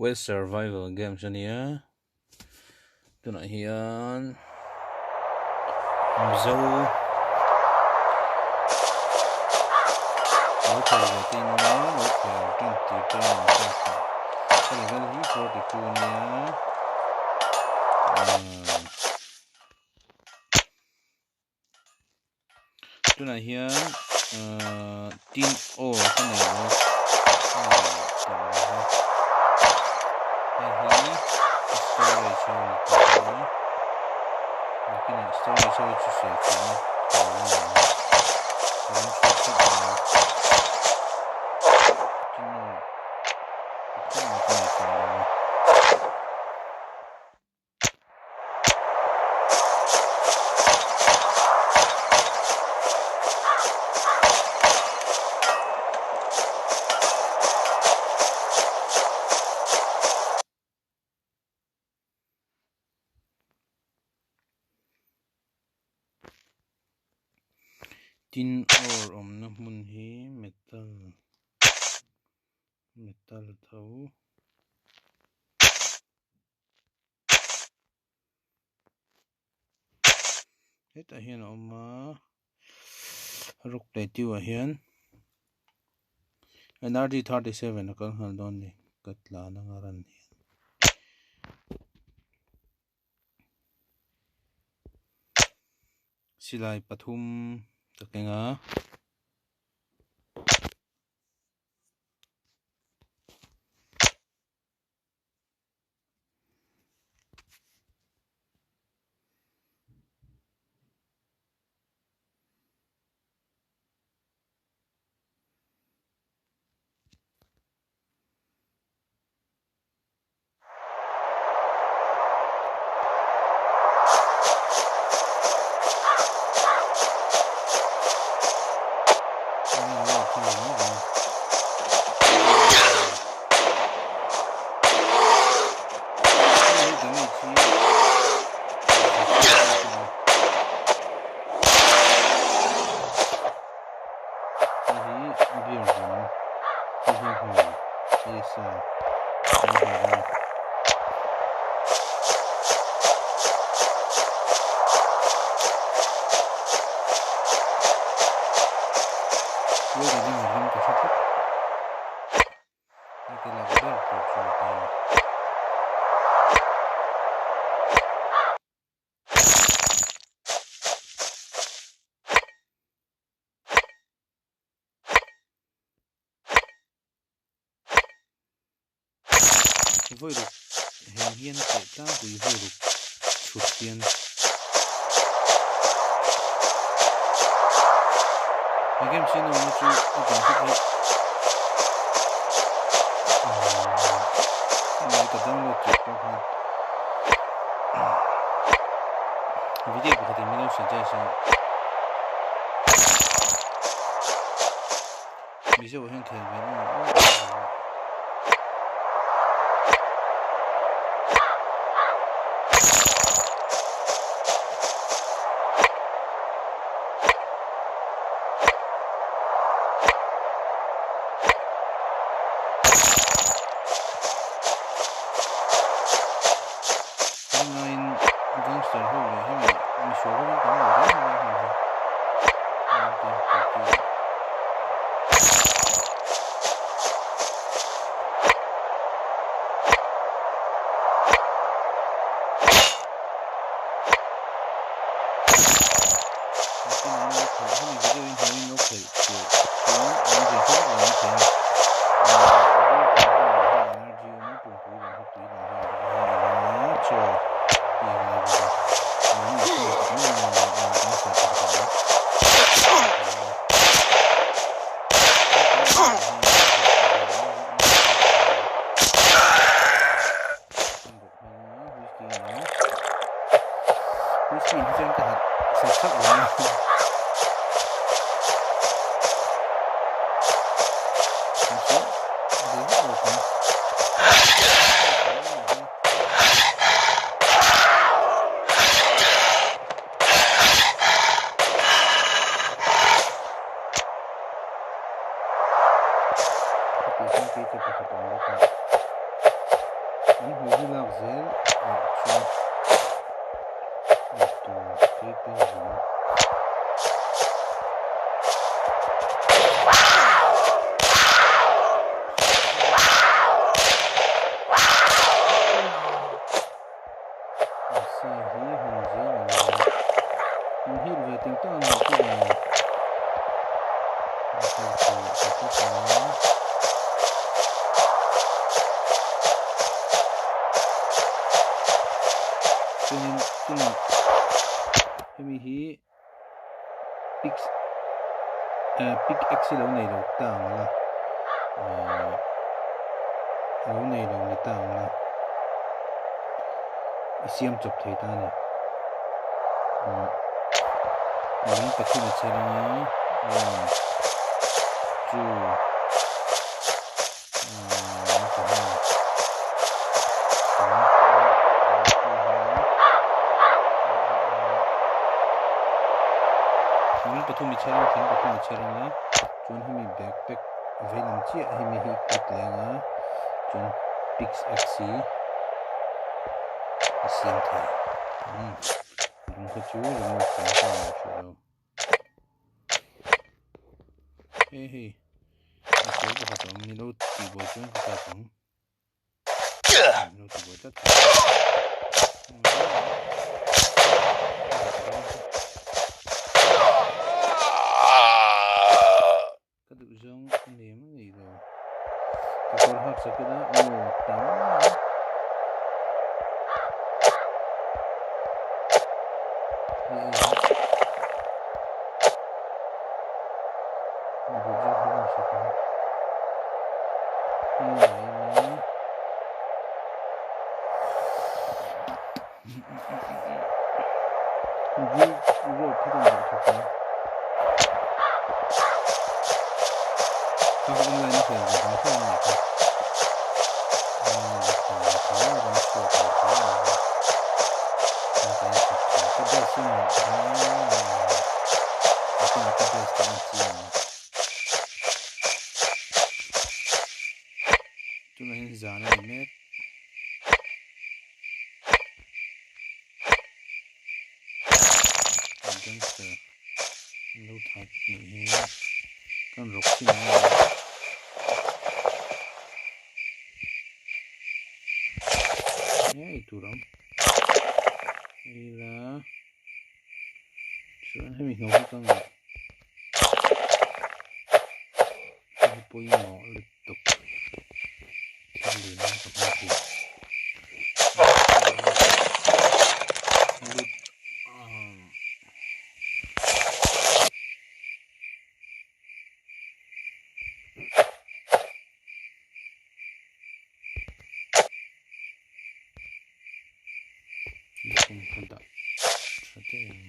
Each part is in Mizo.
West Survival Games a nia tunah hian Mizo lo khel ve te in awm a lo khel tan tir te an awm a ka level hi 42 a nia ahh Tunah hian ahh tin ore ka nei lo a hei hi storage ho ni ta a nakinah storage ho chu sawi theihna tur a ni ang ka lo hriat phawt dawn a tin ore pakhat mah ka nei tawh lo a. Tin ore awmna hmun hi metal metal tho. Hetah hian a awm a rock plateau ah hian nrg 37 a kal nghal dawn a ni ka tlan anga ran hian. Silai pathum ka keng a. Vawi ruk heng hian a keh tlangpui vawi ruk chhut hian he game sin awmna chu a graphic hi ahh ka download tih pawh khan video pakhatin min lo suggest a. Mizo hian khel ve nuam em em a. Tunlaiin gangster ho leh hemi misual ho hian tam lo reng reng a hmun hi. An hmui hi lak zel loh chu ei tur keipin zawng. Sa hi hawn zel a ngai. In hil ve ting tang ang chu ni. Chuanin tunah hemi hi pick pickaxe hi lo nei lo ta ang la ahh lo nei lo ni ta ang la a siam chawp thei ta a ni umm lung pathum a chher ang a one two umm pahnih lung pathum i chher ang thing pathum i chher ang a chuan hemi backpack veilam chiah hemi hi click leng a chuan pickaxe hi a siam thei umm lung kha chu remove kan ta ang hrih lo hei hei a sual pakhat a awm ni lo tihbuai chuan ka kap ang lo tihbuai tlat Ka duh zawng a nei ang a nei lo. Ka kawr hak sak ila aw tam mai. Hei ei ang. Duh zawk hi rawn sak ang. Hei la ila. Rope hi kan zawh thawk ang. Kha kha online a khel ve dang tho a nih kha. Online a khel ve tho a ram chhuak ve tho a nih kha. Chuan kan inthawk thei. Ka dress hi maw a kinah ka dress ka en chiang ang. Tunah hian zan a ni mek. Gangster an lo that nih hi kan rawk chin ang a ni hei tur ang ila chuan hemi hnawh hi ka ngah hei pawimawh lutuk thil lian ka hmang thei lut Lukhum ka dah tha daih ang.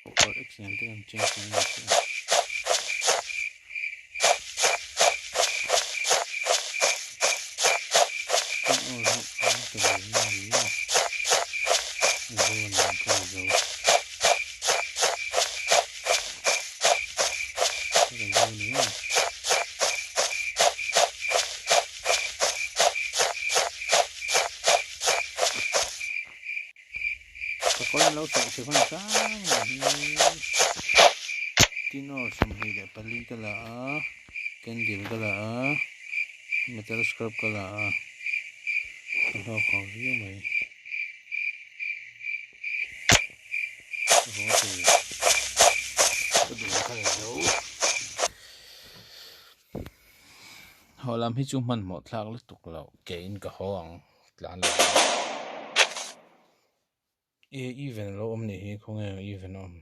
Copper X nen te kan change mai mai thei a. Tin aw hi an ta lo mai a. Zo nen ka zo. Ka zo ni a. Ka kawr an lo sawh chhe hman hrang mai hi tin aw 24 ka la a candle ka la a metal scrap ka la a ka hlawk ho viau mai ka haw thei ka duh kha la zo. Haw lam hi chu hmanhmawh thlak lutuk loh keiin ka haw ang tlan lo ang. E even a lo awm nih hi khawnge even a awm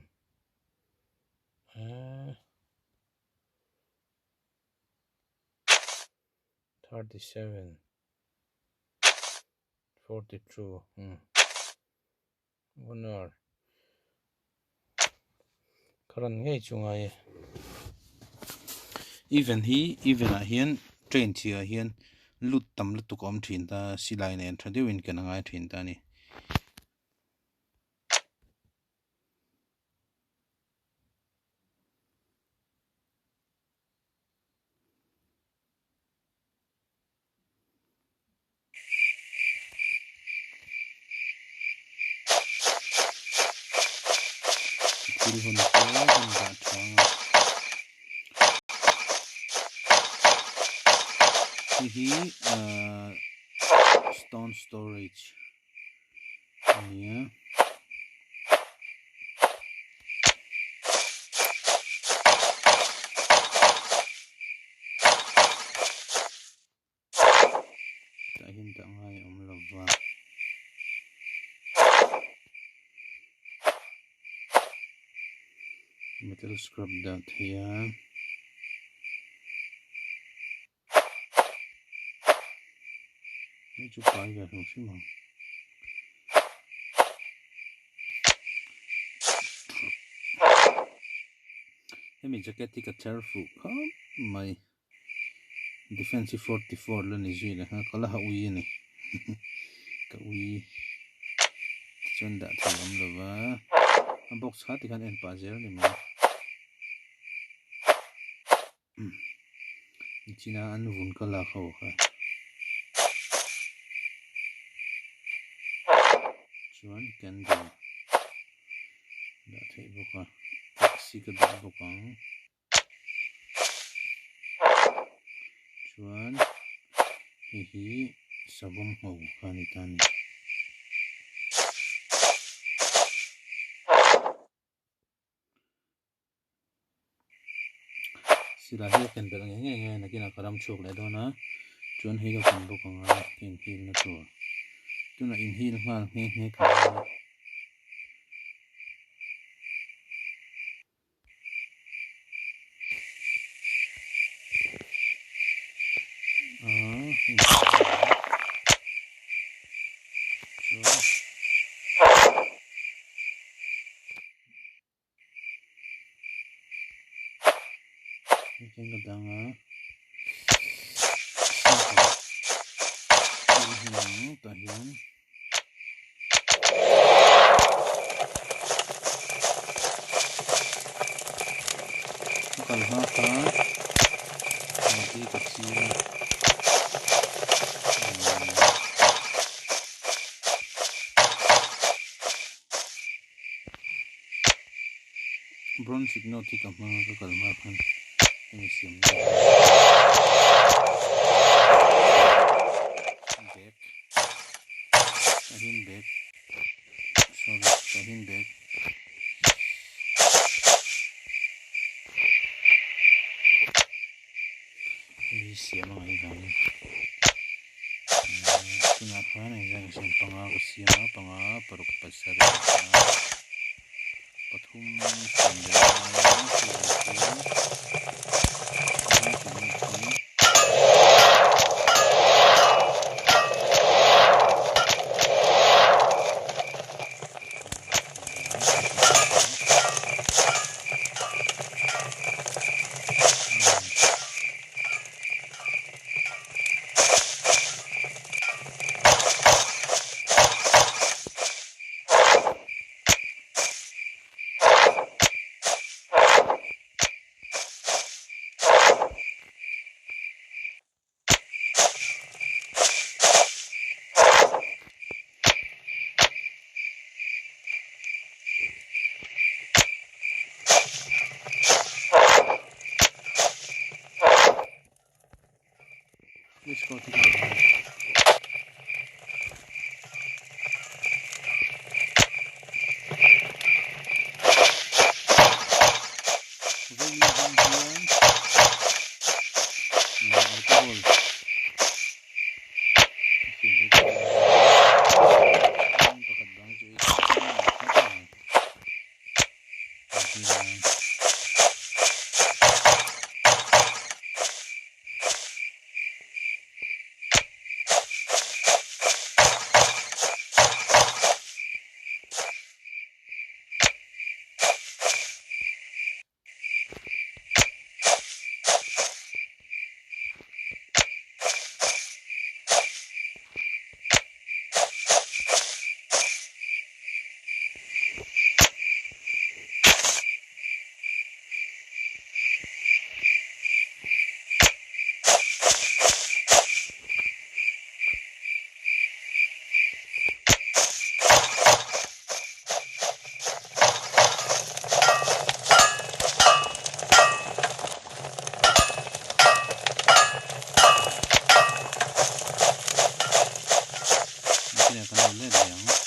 eh 37 42 hmm one hour. Ka rawn ngei chu ngai e. Event hi event ah hian train chhia ah hian lut tam lutuk a awm thin ta silai nen tha deuhin kan a ngai thin ta a ni. Thil hun te an dah tha ang a. Hei hi ahh stone storage a ni a. Tah hian dah ngai a awm lo va. Metal scrap dah thei a. Hei chu pai ve hrim hrim ang. Hemi jacket hi ka chher fuh khawp mai. Defense hi 44 la ni zui leh nghal ka la ha ui a ni ka ui tichuan dah thei awm lo va a box kha tikhan en pah zel a ni mai nichina an vun ka lak ho kha chuan candle dah theih bawk a taxi ka dah bawk ang. Chuan hei hi savawm ngho kha a ni ta a ni. Silai hi a ken belh ngei ngei nge nakinah ka ram chhuak leh dawn a chuan hei ka ken bawk ang a ka inhil na tur tunah inhil nghal nghe nghe ka ngai a. Hei ka dang a tah hian Ka kal hma khan mati ka ching a Bronze note hi ka hmang a ka kal hma khan hemi siam na bag tah hian bag sorry tah hian bag hemi hi siam a ngaih vangin tunah khan engzah nge panga ka siam a panga paruk pasarih pathum siam leh lai a chu chu chu Nakinah kan lo let leh ang.